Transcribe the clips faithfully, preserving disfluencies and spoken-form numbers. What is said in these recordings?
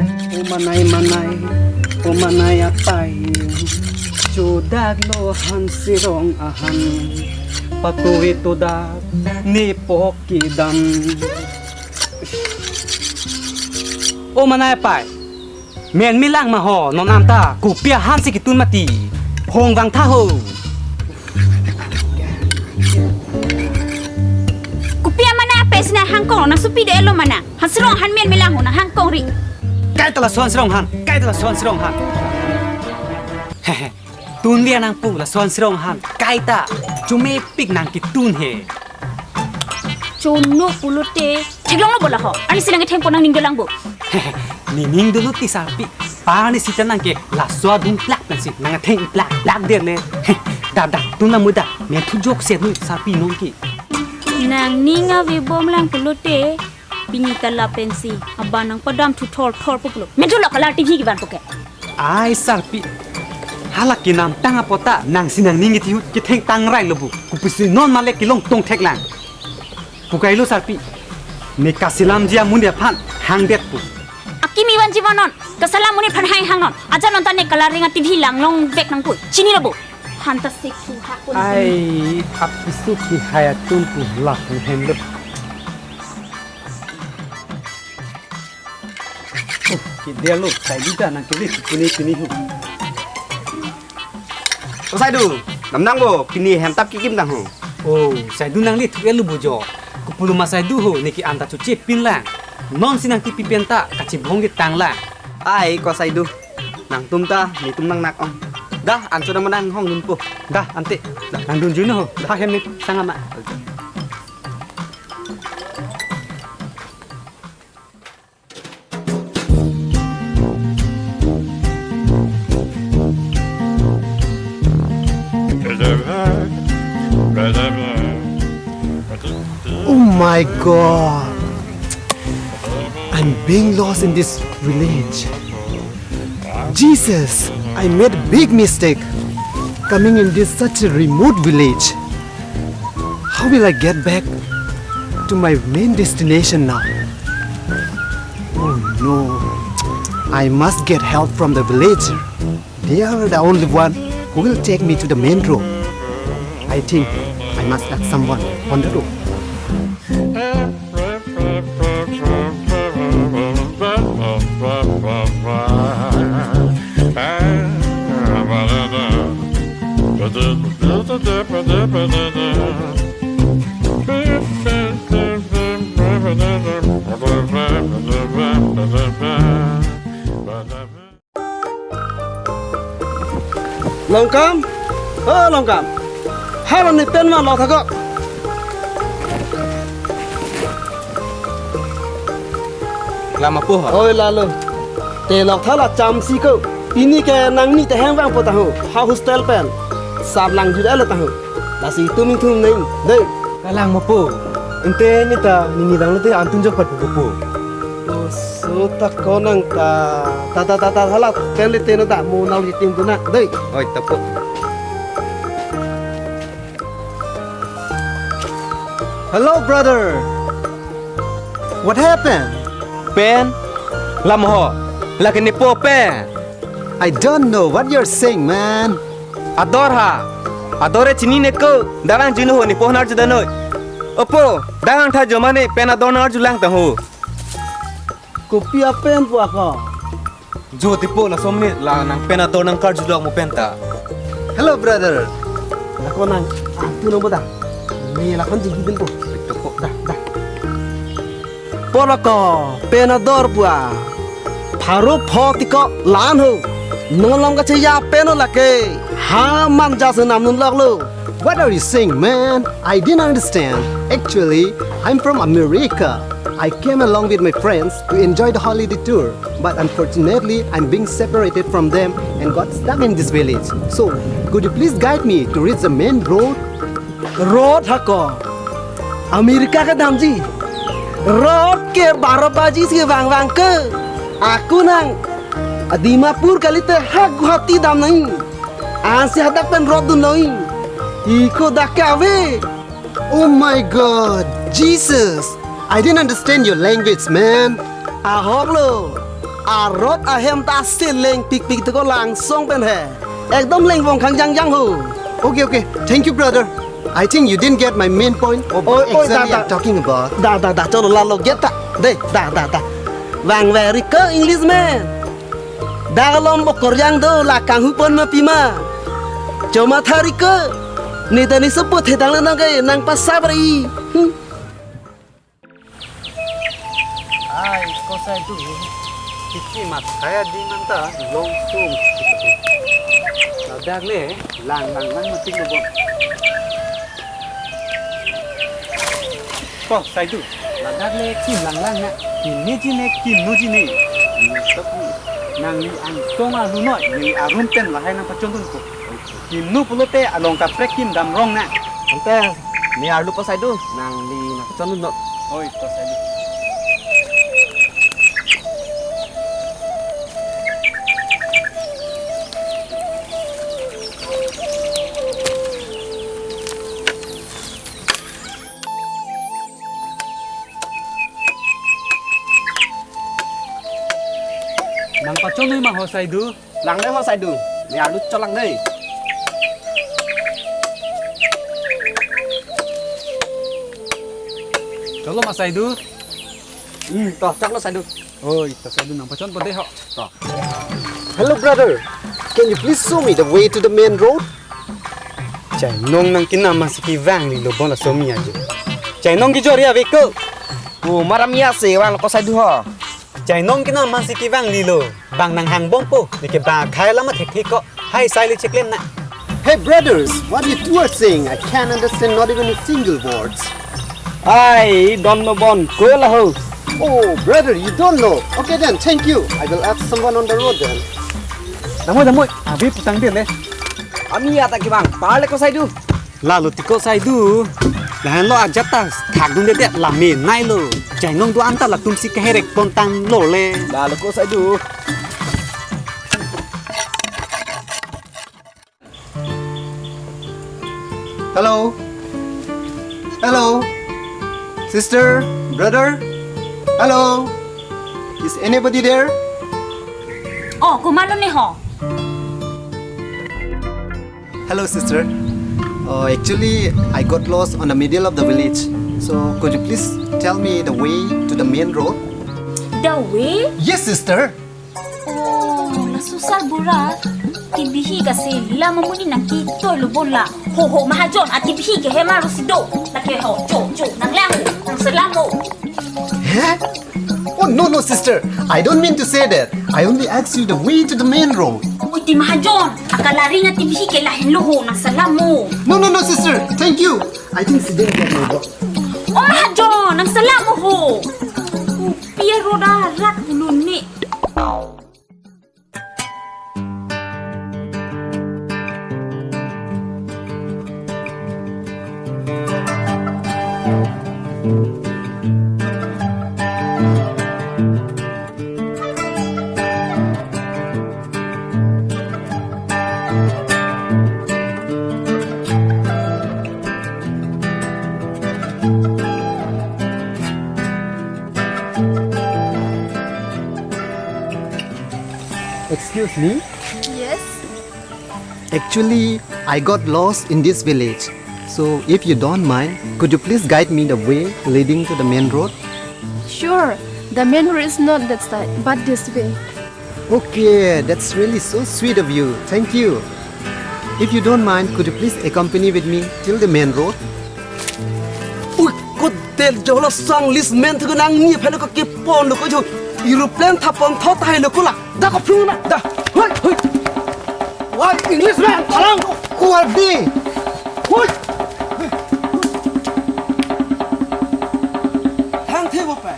O manai manai, o manai apai, chodaklo han sirong ahan, patuwi todak ne pok kedam. O manai apai, men melang ma ho, non anta kopi ahan si ketun mati, hong vangtha ho. Kopi amanai apai si nang hangkong, nang supi de elo manang. Han sirong ahan men melang ho, nang hangkong ri. Kaita lason sirong ahan, kaita lason sirong ahan. Hehe. Tun liya nangpu lason sirong ahan, kaita. Chomepik nang ketun he. Chono pulote theklonglo bo la ho. Arnisi nang thengpo, nang ning dolang bo. Nening dolo ti sarpi. Arnisi ta nang ke laso adung plak pensi nang theng plak plak der le. Dak dak tun namu dak. Men thu jokse nu sarpi non ke. Nang ning ave bom lang pulote, pini ta lapensi aban nang padam thu thor thor po pulo. Men thu lo kalar T V kevan po ke. Ai sarpi. Hala kenamtang apot ta nangsi nang ning kethe ahut ketheng tangrai lo bu. Kopisi non male kelong tong thek lang. Pu kailo sarpi. Ne kaselamji amonit aphan hangdet pu. Akimi vanji vanon. Kaselam amonit aphan hang hang non. Aja non ta ne kalar ring a T V lang long vek nang pu. Chinilo bo. Han ta sek thu hak pun. Ai, apisu kehai atum pu lak nang hem lo. Oh, kedelo, Saidu ta nang kele pini pini ho. O Saidu, namnang bo, pini hem tap kekim tang ho. Oh, Saidu nang le thu elo bo jo. Kopulo ma Saidu ho, ne ke-an ta choche pin lang. Non si nang tipi pen ta, kachebong ketang lang. Ai, ko Saidu, nangtum ta, netum nang nak ong. Dah, ancho nang manang hong dun po. Dah, ante. Dah. Nang dun juno ho. Dah. Pak hem ne, sang ama. Oh my God. I'm being lost in this village. Jesus, I made a big mistake coming in this such a remote village. How will I get back to my main destination now? Oh no, I must get help from the villager. They are the only one who will take me to the main road. I think I must ask someone on the road. Longkam, o Longkam, hala ne pen ma lo thakok. Lama po ha? Oi lalo. Te lok thala cham si ko. Pini ke nangni te hem vang po ta ho. Ha hostel pen. Sap lang jut alo ta ho. Lasi tum ingthum neng. Dei. Kalang ma po. Ante ne ta nini vang lo te antun jok pat po po. Oso ta konang ta. Ta ta ta ta hala pen le te no ta mo nau hitim tu na. Dei. Oi ta po. Hello, brother. What happened? Pen? Lam ho. Lake ne po pen. I don't know what you're saying, man. Ador ha. Ador e chini ne ko. Darang jinu ho ne po nar juda noi. Opo, darang tha joma ne pen ador nar julang ta ho. Kopi apen pu ako. Jo tipo laso amonit la nang pen ador nang karjulok mo pen ta. Hello, brother. Lako nang, ah, tu nang boda. Ni lakon jigi din po. Dah, dah. Poloko, pen ador pua. Pharo pho tiko lan ho. Nonglom kacheya pen o lake. Ha man jas nam nun lok lo. What are you saying, man? I didn't understand. Actually, I'm from America. I came along with my friends to enjoy the holiday tour. But unfortunately, I'm being separated from them and got stuck in this village. So, could you please guide me to reach the main road? Road hako. America kedamji. Road ke baro baji si vang vang ke. Ako nang Dimapur kalite ha Guwahati dam nang. Ansi hadak pen road dun noi. Iko dak ke ave. Oh my God, Jesus! I didn't understand your language, man. Ahok lo. Arot ahem ta seleng pikpik teko langsong pen he. Ekdom lengvong khang jangjang ho. Okay, okay. Thank you, brother. I think you didn't get my main point of Oi, oi, exactly da, da. I'm talking about. Da, da, da, cholo lalo get ta. De, da, da, da. Vangve ri ke Englishman. Da alom bokor yang do la kanghu pon ma pima. Choma thari ke. Ne ta ne sopo thedang le nang ke nang pasap ri. Hmm. Ai, ko Saidu. Tiki mat kaya di manta long sum. Ladak le lang lang lang matik lo bon. Ko Saidu. Ladak le kim lang lang na. Kim ne ji ne, kim nu ji ne. Tapi nangli angsong arlo noi, neli arum pen lahai nangpachondun ko. Kim nu pulote along kaprek kim dam rong na. Ante, ne arlo ko Saidu, nangli nangpachondun non. Oi, ko Saidu. Nangpachondun ma ho Saidu? Lang dei ho Saidu. Ne arlo chot lang dei. Chotlo ma Saidu. Hmm, to, chotlo Saidu. Oi, to Saidu nangpachonpo dei ho. To. Hello, brother. Can you please show me the way to the main road? Chainong nangkenam masi kevanglilo bon laso mi ajo. Chainong kejor ya veko. O, maram ya se vanglo ko Saidu ho. Chainong kenam masi kevanglilo. Bang nang hangbompo. Neke bang khai lama thekthek ko. Hai sai le cheklem na. Hey brothers, what you two are saying? I can't understand not even a single words. Ai, don't know bon. Ko la ho. Oh, brother, you don't know. Okay then, thank you. I will ask someone on the road then. Damoi, damoi. Abi putang dia le. Ami ata kevang. Parle ko Saidu. Lalo tiko Saidu. Lahenlo ajat ta thakdunde det lame nailo. Chainong do-an ta latumsi keherek pontanglo le. Lalo ko Saidu. Hello. Hello. Sister, brother. Hello. Is anybody there? Oh, komatlo ne ho? Hello, sister. Uh, actually, I got lost on the middle of the village. So, could you please tell me the way to the main road? The way? Yes, sister. Oh, laso sarbura. Tibihi kase lam amonit nangketoi lo bon la. Ho ho mahajon, atibihi ke hema ro si do. Lake ho, cho cho, nanglang, nangselam ho. Huh? Oh, no, no, sister. I don't mean to say that. I only asked you the way to the main road. Oi, ti mahajon, akalaring atibihi ke lahenlo ho, nangselam ho. No, no, no, sister. Thank you. I think she didn't get my book. Oh, mahajon, nangselam ho. Pia roda rat ulun ni. Excuse me? Yes? Actually, I got lost in this village. So, if you don't mind, could you please guide me the way leading to the main road? Sure, the main road is not that side, but this way. Okay, that's really so sweet of you. Thank you. If you don't mind, could you please accompany with me till the main road? Ui, kodel jolo sang list men tu nang ni phelo ko kepon lo ko jo. Aeroplane thapon thot hai lo ko la. Da ko phlung na. Da. Hoi, hoi. Why Englishman? Thalang. Who are they? Hoi. Thang the bo pa.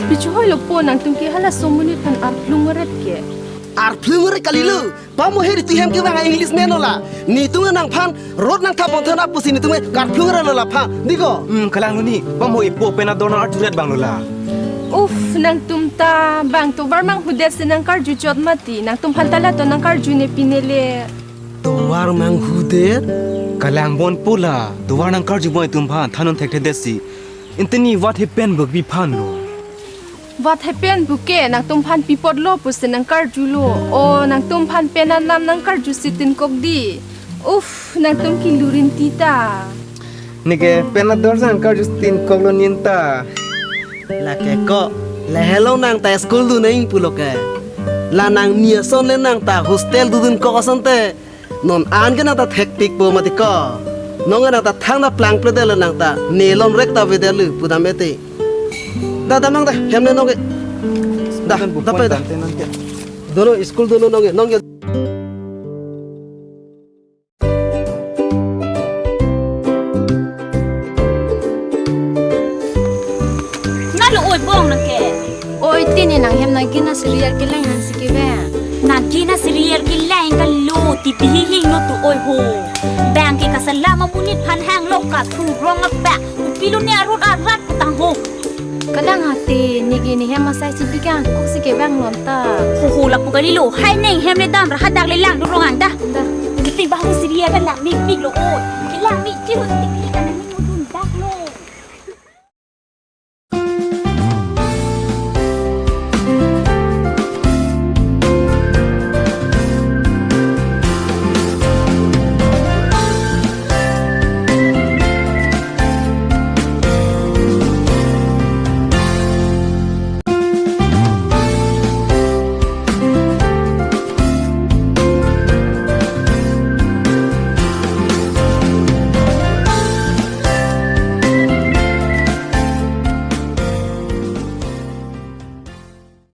Pichu hoi lo po nangtum ke halaso amonit aphan arphlung ret ke. Arphlung ret kalilo. Pamo heri tu hem kevang Englishman lo la. Netum nangphan road nangthapon thana pusi netum karphlung ret lo la pha. Diko. Hmm, kalang lo ni. Pamo ipo pen ador nang arju ret abang lo la. Uff, nangtum ta bang tovar manghudet si nangkarju chot mati. Nangtum phan ta latum nangkarju ne pine le. Tovar manghudet? Kalang bon po la. Tovar nangkarju bon itum phan thanon thekthedet si. Intini what happened bagi phan lo. What happened puke, nangtumphan pi apotlo pusi nangkarjulo. O, nangtumphan pen anam nangkarjusi tinkok dei. Uff, nangtum kilurinti ta. Neke pen ador nangkarjusi tinkoklo nin ta. Lake ko, lahelo nang ta school dun nang pulo ke. La nangni ason le nang ta hostel dudunkok asonte. Non an ke nang ta thekpikpo mati ko. Nonke nang ta thangta plangpledetlo, nang ta ne lomrek ta avedetlo pudam ete. Da, da nang da, hem le nonke. Da, da pe da. Dono, school dono nonke, nonke. Nalo oi bong nangke. Oi, tini nanghem nangkin aserial kelang nangsi kevang. Nangkin aserial kelang kalo, tipi hihing no tu oi ho. Bang ke kasalam amonit aphan hanglo, kathu rong abang. Upilo ne arut arat tang ho. Kadang hati neke nehem asai si pikang koksi kevang lonta. Ho ho, lapu kalilo. Hai nanghem le dam ra hadak le lang durong anda. Da. Kiti bahu serial kelang mipiklo oi. Kelang mipik ho, tipi kan